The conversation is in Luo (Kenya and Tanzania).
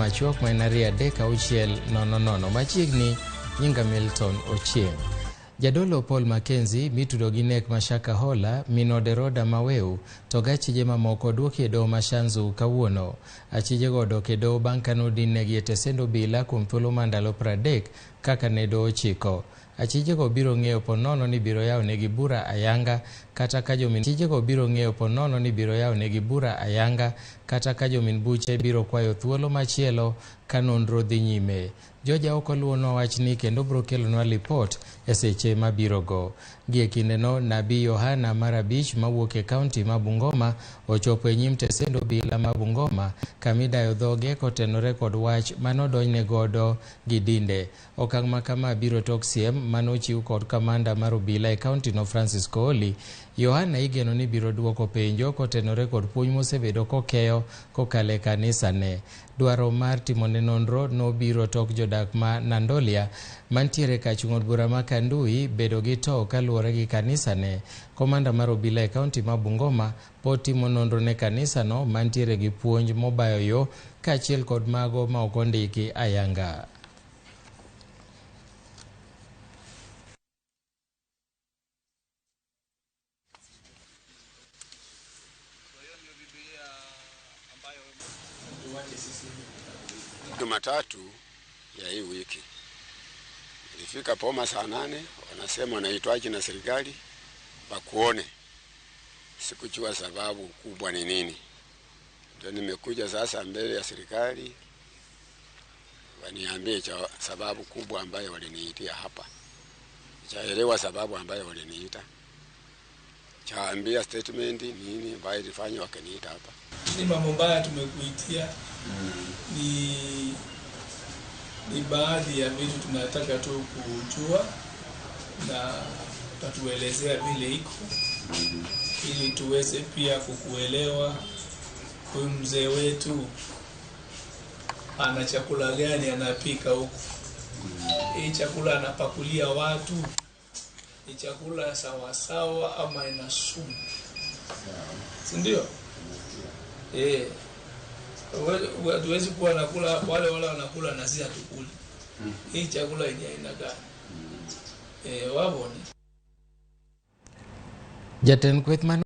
machuok ma en 2 3 6 0 0. Machiegni nyinga Milton Ochieng. Jadolo Paul Mackenzie mitudo gi nek ma Shakahola, minode Rhoda Maweu to gachije mamoko duoki e doho ma Shanzu kawuono. Achijego odok e doho bang' kane odin-negi e tesend obila kuom thuolo mar ndalo 30 kaka ne doho ochiko. Achijego biro ng'eyo ponono ni biro yawo negi bura ayanga kata ka jomin achijego biro ng'eyo ponono ni biro yawo negi bura ayanga kata ka jomin buche biro kwayo thuolo machielo ka nonro dhi nyime. Joja ok oluwonwa wachni kendo biro kelonwa lipot e seche mabiro go. Gie kindeno, Nabii Yohana mar abich mawuok e kaunti ma Bungoma ochopo e nyim tesend obila ma Bungoma kamidayo dhoge kotenore kod wach manodonjne godo gi dinde. Okang' ma kama biro tok siem manochiw kod kamanda mar obila e kaunti no Francis Kooli. Yohana igeno ni biro duoko penjo kotenore kod puonj mosebedo kokeyo kokalo e kanisa ne. Dwaro mar timone nonro nobiro tok jodak ma Nandolia mantiere kachung' od bura ma Kandui bedo gi to kaluwore gi kanisa ne. Komanda mar obila e kaunti ma Bungoma pod timo nonro ne kanisa no mantiere gi puonj mobayo yo kaachiel kod mago ma ok ondiki ayanga. Jumatatu ya hii wiki nilifika Poma saa 8, wanasema wanaitwaje na serikali wakuone. Sikujua sababu kubwa ni nini, ndio nimekuja sasa mbele ya serikali waniambie cha sababu kubwa ambayo waliniitia hapa. Chaelewa sababu ambayo waliniita, chaambia statement nini ambayo ilifanya wakaniita hapa. Ni mambo mbaya tumekuitia ni baadhi ya vitu tunataka tu kujua na utatuelezea vile iko ili tuweze pia kukuelewa. Huyu mzee wetu ana chakula gani anapika huku? Hii chakula anapakulia watu ni chakula sawasawa ama ina sumu, si ndio? Eh, hatuwezi kuwa nakula wale wale wanakula na sisi hatukuli. Hii chakula ni aina gani? Eh, waboni Jatend kweth mano